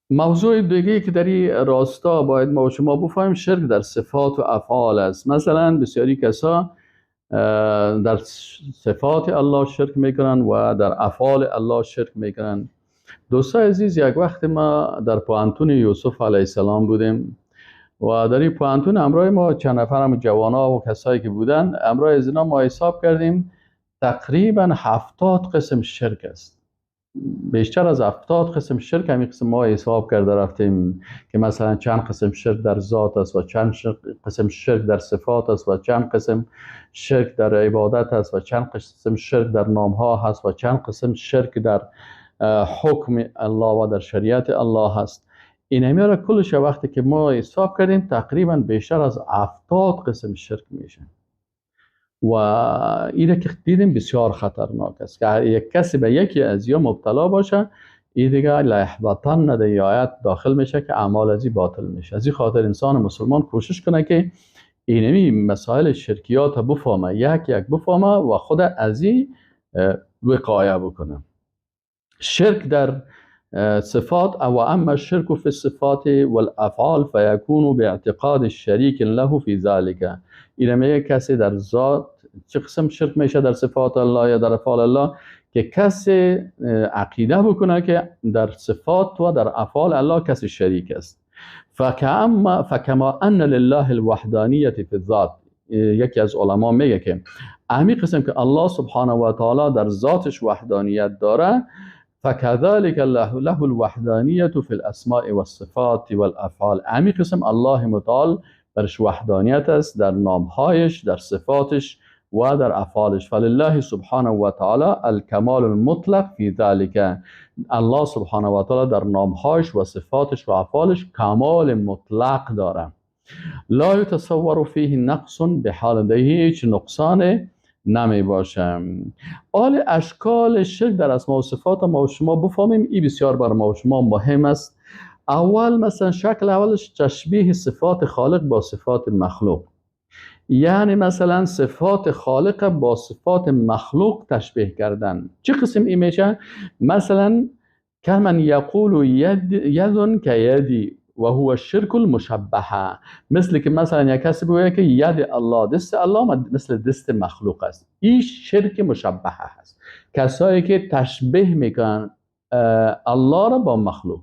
موضوع دیگه که در این راستا باید ما و شما بفهمیم شرک در صفات و افعال است. مثلا بسیاری کسا در صفات الله شرک میکنن و در افعال الله شرک میکنن. دوستای عزیز، یک وقت ما در پوهنتون یوسف علیه السلام بودیم و در این پوهنتون همراه ما چند نفر هم جوانا و کسایی که بودن، همراه از اینا ما حساب کردیم تقریبا 70 قسم شرک است. بیشتر از 70 قسم شرک همین قسم ما حساب کرده رفتیم که مثلا چند قسم شرک در ذات است و چند قسم شرک در صفات است و چند قسم شرک در عبادت است و چند قسم شرک در نامها هست و چند قسم شرک در حکم الله و در شریعت الله هست. این همی را کلش وقتی که ما حساب کردیم تقریبا بیشتر از 70 قسم شرک میشه و اینه که دیدیم بسیار خطرناک است که یک کسی به یکی از یا مبتلا باشه، این دیگه لایحبطن در آیت داخل میشه که اعمال ازی باطل میشه. از این خاطر انسان مسلمان کوشش کنه که اینمی مسائل شرکیات بفهمه، یک یک بفهمه و خود ازی وقایه بکنه. شرک در صفات، او اما الشرك في الصفات والافعال فيكون باعتقاد الشريك له في ذلك. اینه میگه کسی در ذات چه قسم شرک میشه در صفات الله یا در افعال الله، که کسی عقیده بکنه که در صفات و در افعال الله کسی شریک است. فکما ان لله الوحدانیت فی الذات. یکی از علما میگه که اهمی قسم که الله سبحانه و تعالی در ذاتش وحدانیت داره، فكذلك له الوحدانية في الأسماء والصفات والأفعال. امی قسم الله متعال برش وحدانیت است در نامهایش، در صفاتش و در افعالش. فلله سبحانه و تعالی الکمال المطلق فی ذلك. الله سبحانه و تعالی در نامهایش و صفاتش و افعالش کمال مطلق داره. لا یتصور فیه نقص بحال، ده هیچ نقصان نمی باشم. آل اشکال شرک در اسماء و صفات ما و شما بفهمیم، این بسیار بر ما و شما مهم است. اول مثلا شکل اولش تشبیه صفات خالق با صفات مخلوق، یعنی مثلا صفات خالق با صفات مخلوق تشبیه کردن. چه قسم این میشه؟ مثلا کمن یقول ید که یدی و هو الشرک المشبهه، مثل که مثلا یک کسی بگوید که ید الله، دست الله مثل دست مخلوق است. این شرک مشبهه است. کسایی که تشبیه میکنن الله را با مخلوق،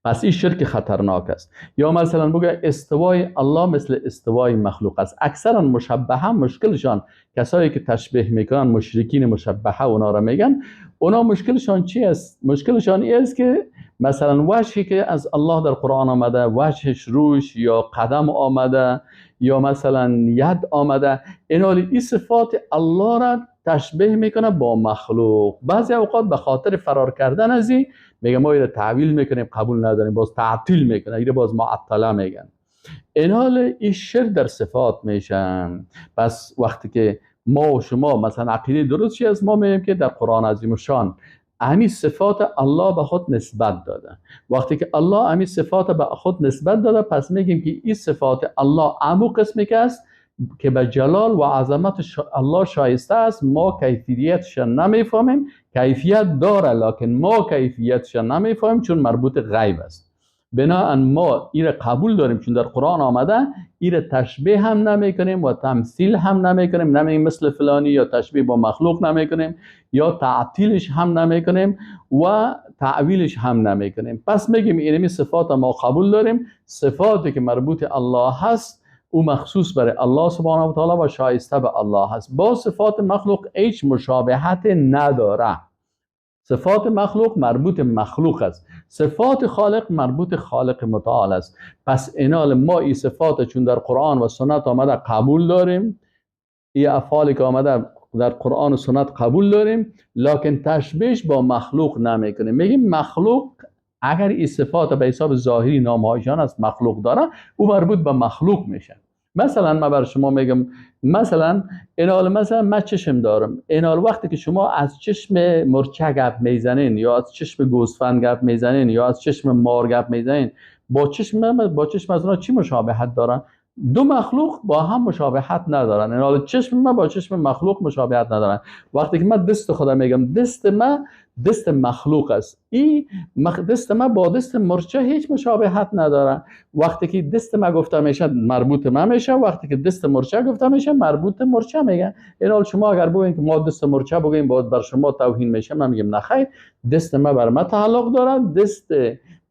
پس این شرک خطرناک است. یا مثلا بگه استوای الله مثل استوای مخلوق است. اکثرا مشبهه مشکلشان کسایی که تشبیه میکنن، مشرکین مشبهه اونا را میگن، اونا مشکلشان چی است؟ مشکلشان این است که مثلا وجهی که از الله در قرآن آمده، وجهش روش یا قدم آمده یا مثلا ید آمده، اینا این صفات الله را تشبیه میکنه با مخلوق. بعضی اوقات به خاطر فرار کردن از این میگه ما اینو تعویل میکنیم، قبول نداریم، باز تعطیل میکنه، اینو باز معطله میگن. اینال این شرک در صفات میشن. پس وقتی که ما و شما مثلا عقیده درست چی است، ما میگیم که در قرآن عظیم الشان همین صفات الله به خود نسبت داده. وقتی که الله همین صفات به خود نسبت داده، پس میگیم که این صفات الله امو قسمی که است که به جلال و عظمت الله شایسته است. ما کیفیتش نمیفهمیم، کیفیت داره لکن ما کیفیتش نمیفهمیم چون مربوط غیب است. بنابراین ما این را قبول داریم چون در قرآن آمده، این را تشبیه هم نمیکنیم و تمثیل هم نمیکنیم، نمیگیم مثل فلانی یا تشبیه با مخلوق نمیکنیم یا تعطیلش هم نمیکنیم و تعویلش هم نمیکنیم. پس میگیم اینمی صفات ما قبول داریم، صفاتی که مربوط الله هست او مخصوص برای الله سبحانه و تعالی و شایسته به الله هست. با صفات مخلوق هیچ مشابهت نداره. صفات مخلوق مربوط مخلوق است، صفات خالق مربوط خالق متعال است. پس اینال ما این صفات چون در قرآن و سنت آمده قبول داریم، این افعالی که آمده در قرآن و سنت قبول داریم، لکن تشبیهش با مخلوق نمیکنیم. میگیم مخلوق اگر این صفات به حساب ظاهری نامهایشان از مخلوق داره، او مربوط به مخلوق میشه. مثلا من بر شما میگم، مثلا اینال مثلا من چشم دارم، اینال وقتی که شما از چشم مرچه گپ میزنین یا از چشم گوسفند گپ میزنین یا از چشم مار گپ میزنین، با چشم از اونها چی مشابهت دارن؟ دو مخلوق با هم مشابهت ندارن. یعنی چشم من با چشم مخلوق مشابهت ندارن. وقتی که من دست خودم میگم دست من دست مخلوق است، این دست من با دست مرچه هیچ مشابهت نداره. وقتی که دست من گفته میشه مربوط من میشه، وقتی که دست مرچه گفته میشه مربوط مرچه میگه. این شما اگر بگین که ما دست مرچه بگیم باید بر شما توهین میشه، من میگم نخیر، دست من بر من تعلق داره، دست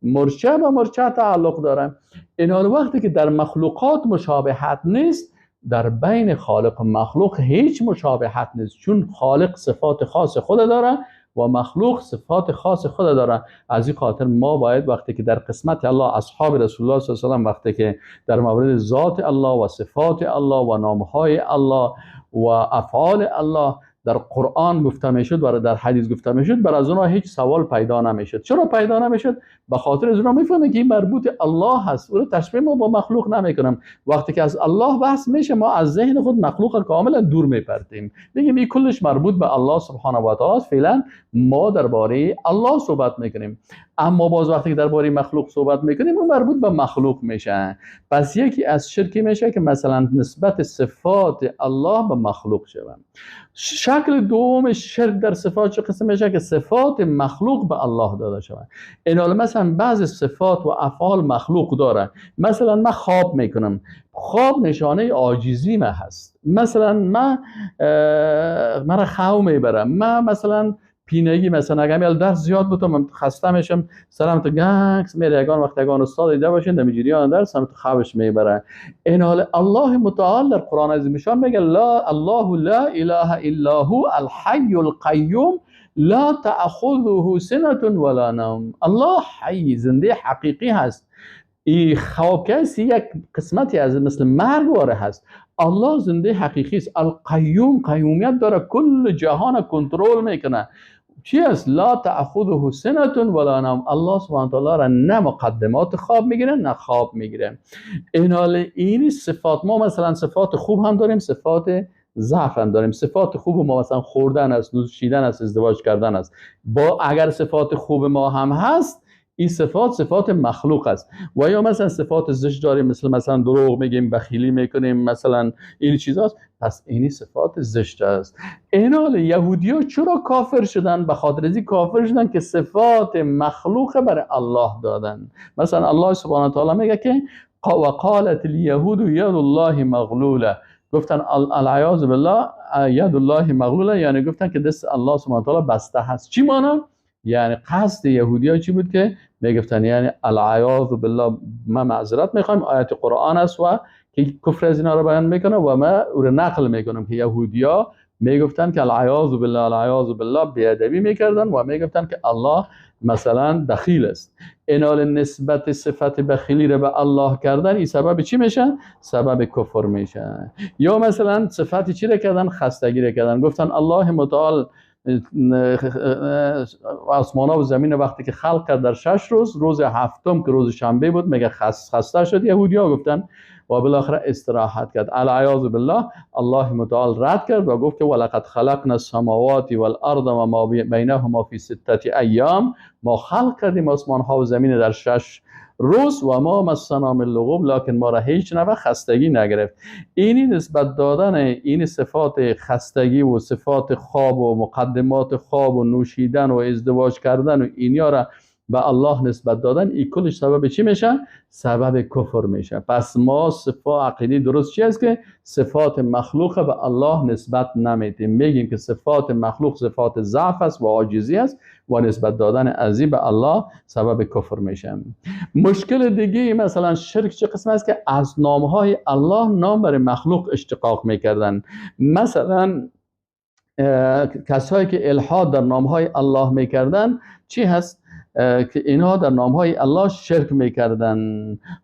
مرچه به مرچه تعلق داره. این وقتی که در مخلوقات مشابهت نیست، در بین خالق و مخلوق هیچ مشابهت نیست، چون خالق صفات خاص خود داره و مخلوق صفات خاص خود داره. از این خاطر ما باید وقتی که در قسمت الله، اصحاب رسول الله صلی الله علیه و سلم وقتی که در مورد ذات الله و صفات الله و نامهای الله و افعال الله در قرآن گفته میشد و در حدیث گفته میشد، بر از اونها هیچ سوال پیدا نمیشد. چرا پیدا نمیشد؟ به خاطر از اونها میفهمن که این مربوط الله هست، او رو تشبیه ما با مخلوق نمیکنم. وقتی که از الله بحث میشه ما از ذهن خود مخلوق کاملا دور میپرتیم، میگیم این کلش مربوط به الله سبحانه و تعالی است، فعلا ما درباره الله صحبت میکنیم. اما باز وقتی که درباره مخلوق صحبت میکنیم اون مربوط به مخلوق میشه. پس یکی از شرکی میشه که مثلا نسبت صفات الله به مخلوق شود. شکل دوم شرک در صفات چه قسم میشه؟ که صفات مخلوق به الله داده شود. این حال مثلا بعضی صفات و افعال مخلوق داره. مثلا من خواب میکنم، خواب نشانه عاجزی من هست. مثلا من مرا خواب میبرم، من مثلا پینگی، مثلا اگر میال درس زیاد بودم من خسته میشم، سرم تو گنگس میره، یگان وقت یگان استاد دیده باشین در جریان درس هم تو خوابش میبره. این حال الله متعال در قرآن عظیم شان میگه لا الله لا اله الا هو الحی القیوم لا تأخذه سنة ولا نوم. الله حی، زنده حقیقی هست. این خواب کسی یک قسمتی از مثل مرگ واره هست. الله زنده حقیقی است، القیوم قیومیت داره، کل جهان کنترل میکنه. چی است؟ لا تأخذه سنة ولا نوم. الله سبحانه و تعالی را نه مقدمات خواب میگیره نه خواب میگیره. این حال این صفات، ما مثلا صفات خوب هم داریم، صفات ضعف هم داریم. صفات خوب ما مثلا خوردن است، نوشیدن است، ازدواج کردن است. با اگر صفات خوب ما هم هست، این صفات صفات مخلوق است. و یا مثلا صفات زشت داریم، مثلا دروغ میگیم، بخیلی میکنیم، مثلا این چیزاست، پس اینی صفات زشت است. این حال یهودی‌ها چرا کافر شدن؟ به خاطر از این کافر شدن که صفات مخلوق بر الله دادن. مثلا الله سبحانه و تعالی میگه که وقالت اليهود ید الله مغلوله، گفتن العیاذ بالله ید الله مغلوله، یعنی گفتن که دست الله سبحانه و تعالی بسته هست. چی معنی؟ یعنی قصد یهودی ها چی بود که میگفتن یعنی العیاذ بالله، ما معذرت میخوایم، آیت قرآن است و که کفر از اینا رو بیان میکنه و ما او رو نقل میکنم که یهودی ها میگفتن که العیاذ بالله العیاذ بالله، بیادبی میکردن و میگفتن که الله مثلا بخیل است. اینال نسبت صفت بخیلی رو به الله کردن، این سبب چی میشه؟ سبب کفر میشه. یا مثلا صفت چی رو کردن؟ خستگی رو کردن. گفتن الله متعال آسمان ها و زمین وقتی که خلق کرد در 6 روز، روز هفتم که روز شنبه بود میگه خسته شد، یهودی ها گفتن، و بالاخره استراحت کرد. العیاذ بالله الله متعال رد کرد و گفت که ولقد خلقنا السماوات والارض و ما بینهما فی 6 ایام، ما خلق کردیم آسمان ها و زمین در 6 روز و ما مسنا من لغوب، لکن ما را هیچ نوع خستگی نگرفت. اینی نسبت دادن این صفات خستگی و صفات خواب و مقدمات خواب و نوشیدن و ازدواج کردن و اینیا را به الله نسبت دادن، این کلش سبب چی میشه؟ سبب کفر میشه. پس ما صفات عقیده درست چی است؟ که صفات مخلوق به الله نسبت نمیدیم، میگیم که صفات مخلوق صفات ضعف است و عاجزی است و نسبت دادن از این به الله سبب کفر میشه. مشکل دیگه مثلا شرک چه قسم است؟ که از نامهای الله نام برای مخلوق اشتقاق میکردن. مثلا کسایی که الحاد در نامهای الله میکردن چی هست؟ که اینها در نامهای الله شرک میکردن.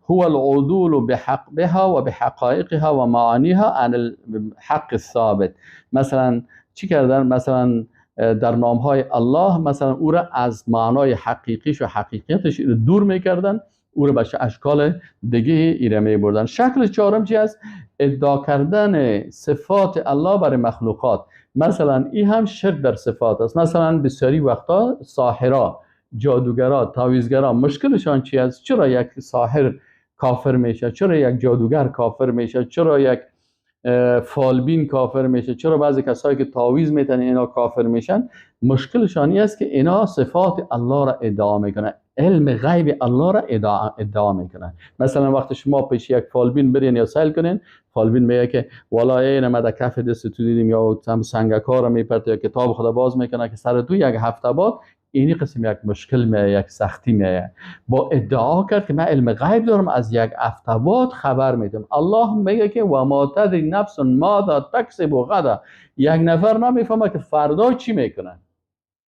هو العدول بحق بها و بحقائقها و معانیها عن الحق الثابت. مثلا چی کردن؟ مثلا در نامهای الله مثلا او را از معنای حقیقیش و حقیقیتش دور میکردن، او را به اشکال دیگه ایره میبردن. شکل چهارم چی است؟ ادعا کردن صفات الله برای مخلوقات. مثلا این هم شرک در صفات است. مثلا بسیاری وقتا ساحرا، جادوگرا، تعویذگرا مشکلشان چی است؟ چرا یک ساحر کافر میشه؟ چرا یک جادوگر کافر میشه؟ چرا یک فالبین کافر میشه؟ چرا بعضی کسایی که تعویذ میتن اینا کافر میشن؟ مشکلشان این است که اینا صفات الله را ادعا میکنن، علم غیب الله را ادعا میکنن. مثلا وقتی شما پیش یک فالبین برین یا سیل کنین، فالبین میگه که والله این ما در کف دست تو دیدیم، یا هم سنگکا را میپرته یا کتاب خدا باز میکنه که سر تو یک هفته بعد اینی قسم یک مشکل میایه، یک سختی میایه. با ادعا کرد که من علم غیب دارم، از یک هفته بعد خبر میدم. الله میگه که و ما تدری نفس ماذا تکسب غدا، یک نفر نمیفهمه که فردا چی میکنه.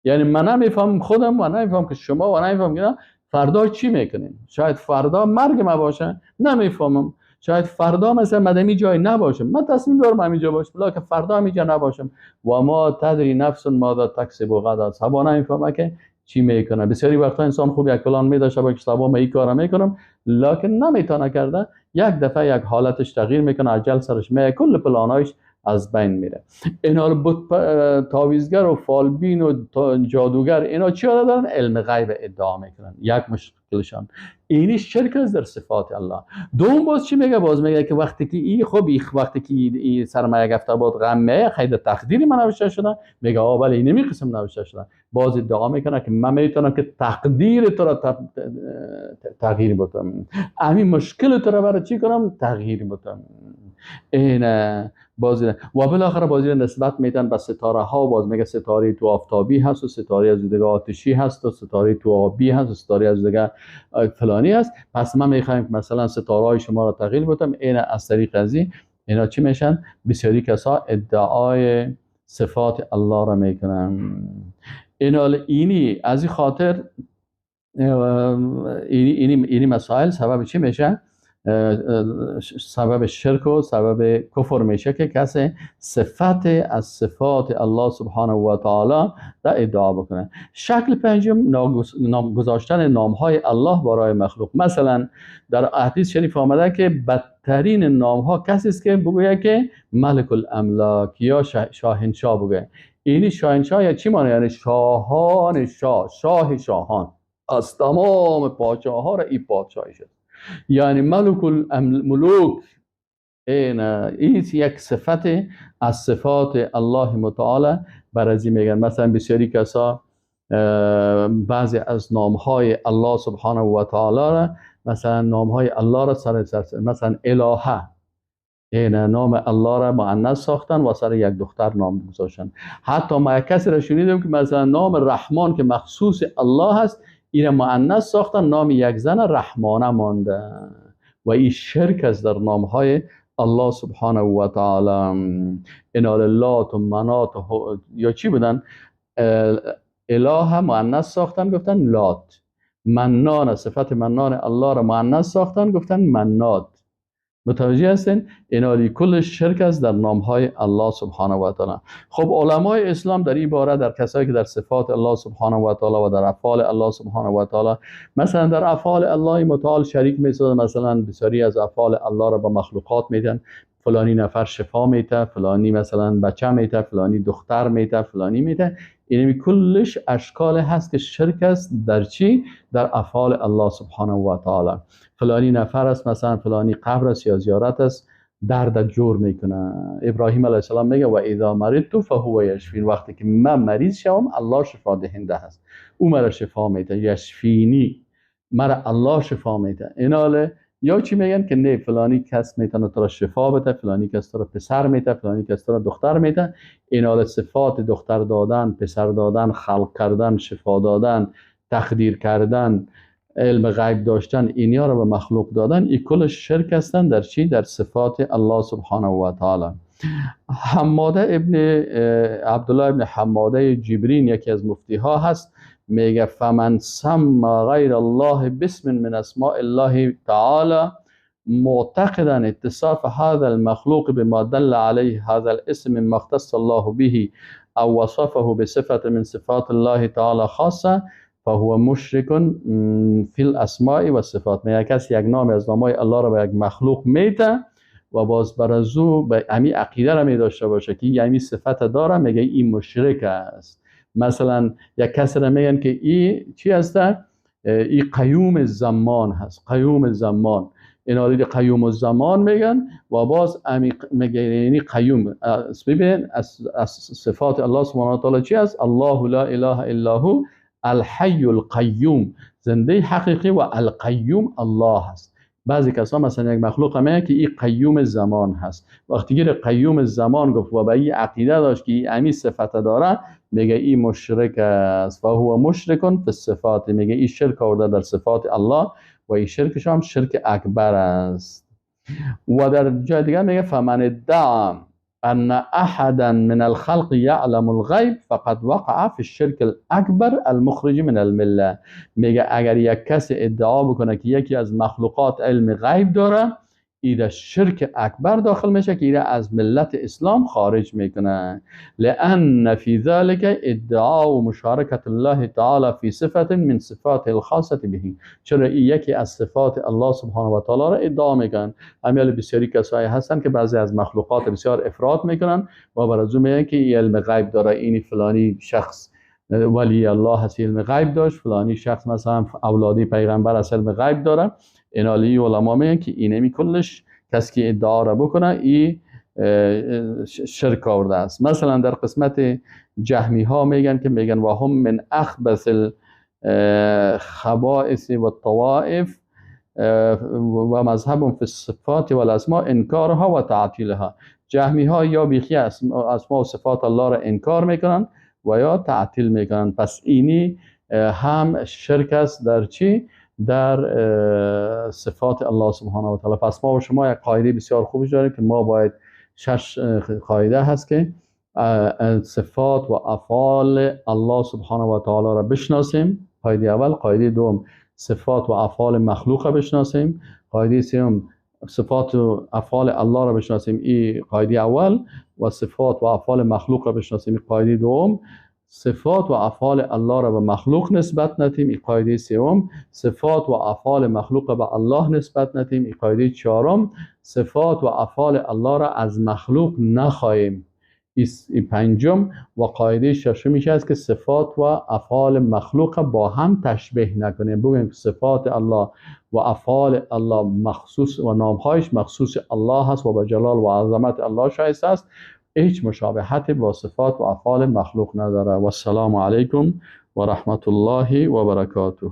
یعنی من نمیفهمم خودم و نمیفهم که شما و نمیفهم که فردا چی میکنین. شاید فردا مرگ ما باشه، نمیفهمم. شاید فردا مثلا مدمی جای نباشم، من تصمیم دارم همینجا باشم، لکه فردا همینجا نباشم. و ما تدری نفس ماذا تکسب غدا، سبا نمیفهمه که چی میکنه. بسیاری وقتا انسان خوب یک پلان میداشته باشه که سبا من این کارو میکنم، لکن نمیتونه کرده، یک دفعه یک حالتش تغییر میکنه، عجل سرش میاد، کل پلانایش از بین میره. اینا رو تعویذگر و فالبین و جادوگر اینا چی دارن؟ علم غیب ادعا میکنن. یک مشکلشان اینی شرک است در صفات الله. دوم باز چی میگه؟ باز میگه که وقتی که این خب وقتی که این سرمایه گفته بود غم میه، خیر تقدیر من نوشته شده، میگه آ بله اینمی قسم نوشته شده. باز ادعا میکنه که من میتونم که تقدیر تو را تغییر بدم، همین مشکل تو را برای چی کنم؟ تغییر بدم. این بازی و بالاخره بازی نسبت میدن به ستاره ها. باز میگه ستاره تو آفتابی هست و ستاره از دیگه آتشی هست و ستاره تو آبی هست و ستاره از دیگه فلانی هست، پس من میخوایم که مثلا ستاره های شما را تغییر بدم. این از طریق ازی اینا چی میشن؟ بسیاری کسا ادعای صفات الله را میکنن. اینی از این خاطر اینی مسائل سبب چی میشه؟ سبب شرک و سبب کفر میشه که کسی صفت از صفات الله سبحانه و تعالی را ادعا بکنه. شکل پنجم، نام گذاشتن نامهای الله برای مخلوق. مثلا در حدیث شریف آمده که بدترین نامها کسی است که بگوید که ملک الاملاک یا شاهنشاه بگوید. اینی شاهنشاه یا چی معنی؟ یعنی شاهان شاه، شاه شاهان، از تمام پادشاه ها را این پادشاهی شد، یعنی ملک الملوک. این یک صفت از صفات الله متعال برازی میگن. مثلا بسیاری کسا بعضی از نامهای الله سبحانه و تعالی را، مثلا نامهای الله را سر مثلا الهه، این نام الله را مؤنث ساختن و سر یک دختر نام گذاشتن. حتی ما یک کسی را شنیدم که مثلا نام رحمان که مخصوص الله هست، این مؤنث ساختن، نام یک زن رحمانه مانده و این شرک است در نامهای الله سبحانه و تعالی. انا للات و منات یا چی بودن؟ اله مؤنث ساختن گفتن لات، منان صفت منان الله را مؤنث ساختن گفتن منات. متوجه هستین؟ اینا کل شرک است در نامهای الله سبحانه و تعالی. خب علمای اسلام در این باره، در کسایی که در صفات الله سبحانه و تعالی و در افعال الله سبحانه و تعالی، مثلا در افعال الله متعال شریک میسازن، مثلا بسیاری از افعال الله را به مخلوقات میدن، فلانی نفر شفا میده، فلانی مثلا بچه میده، فلانی دختر میده، فلانی میده. این کلش اشکال هست که شرک است در چی؟ در افعال الله سبحانه و تعالی. فلانی نفر است، مثلا فلانی قبر است یا زیارت است، درد جور میکنه. ابراهیم علیه السلام میگه و اذا مرضت فهو یشفین، وقتی که من مریض شوم الله شفا دهنده هست، او مرا شفا میده، یشفینی، مرا الله شفا میده. ایناله یا چی میگن که نه فلانی کس میتونه تو را شفا بده، فلانی کس تو را پسر میده، فلانی کس تو را دختر میده. ایناله صفات دختر دادن، پسر دادن، خلق کردن، شفا دادن، تقدیر کردن، علم غیب داشتن، اینیا را به مخلوق دادن، این کل شرک هستن در چی؟ در صفات الله سبحانه و تعالی. حماده ابن عبدالله ابن حماده جبرین یکی از مفتی ها هست، میگه فمن سمى غیر الله باسم من اسماء الله تعالی معتقدا اتصاف هذا المخلوق بما دل عليه هذا الاسم مما اختص الله به او وصفه بصفة من صفات الله تعالی خاصه فهو مشرک فی الاسماء والصفات. میگه کسی یک نام از نامهای الله را به یک مخلوق میده و باز بر از او به امی عقیده را می داشته باشه که این صفت داره، میگه این مشرک است. مثلا یک کسی را میگن که این چی هست؟ این قیوم زمان هست، قیوم زمان. اینا قیوم الزمان میگن و باز میگه یعنی قیوم. ببین از صفات الله سبحانه و تعالی چی است؟ الله لا اله الا هو الحی القیوم، زنده حقیقی و القیوم الله هست. بعضی کسا مثلا یک مخلوق میگه که این قیوم زمان هست، وقتی که قیوم زمان گفت و به این عقیده داشت که این امی صفت داره، میگه این مشرک است و هو مشرک فی الصفات، میگه این شرک آورده در صفات الله و این شرکش هم شرک اکبر است. و در جای دیگه میگه فمن ادعا ان احدا من الخلق یعلم الغیب فقد وقع فی الشرک الاکبر المخرج من المله. میگه اگر یک کسی ادعا بکنه که یکی از مخلوقات علم غیب داره، ایده شرک اکبر داخل میشه که ایده از ملت اسلام خارج میکنه. لان فی ذلك ادعاء و مشارکت الله تعالی فی صفت من صفات الخاصه به، چرا این یکی از صفات الله سبحانه و تعالی را ادعا میکنن. امیال بسیاری کسایی هستن که بعضی از مخلوقات بسیار افراط میکنن و برازو میگن که این علم غیب داره، این فلانی شخص ولی الله هست علم غیب داشت، فلانی شخص مثلا اولادی پیغمبر از علم غیب داره. اینالی علما میگن که اینمی کلش کسی که ادعا را بکنه این شرک آورده است. مثلا در قسمت جهمی ها میگن که میگن و هم من اخبث الخبائث و الطوائف و مذهب فی الصفات والاسماء انکارها و تعطیلها. جهمی ها یا بیخی اسماء و صفات الله را انکار میکنن و یا تعطیل میکنن. پس اینی هم شرک است در چی؟ در صفات الله سبحانه و تعالی. پس ما و شما یک قاعده بسیار خوبی داریم که ما باید 6 قاعده هست که صفات و افعال الله سبحانه و تعالی را بشناسیم. قاعده اول. قاعده دوم صفات و افعال مخلوق را بشناسیم. قاعده سوم صفات و افعال الله را بشناسیم، این قاعده اول، و صفات و افعال مخلوق را بشناسیم، این قاعده دوم. صفات و افعال الله را به مخلوق نسبت ندیم، این قاعده سوم. صفات و افعال مخلوق را به الله نسبت ندیم، این قاعده چهارم. صفات و افعال الله را از مخلوق نخواهیم، این پنجم. و قاعده ششمیش است که صفات و افعال مخلوق با هم تشبیه نکنیم، بگوییم صفات الله و افعال الله مخصوص و نامهایش مخصوص الله هست و به جلال و عظمت الله شایسته است، هیچ مشابهتی با صفات و افعال مخلوق نداره. و السلام علیکم و رحمت الله و برکاته.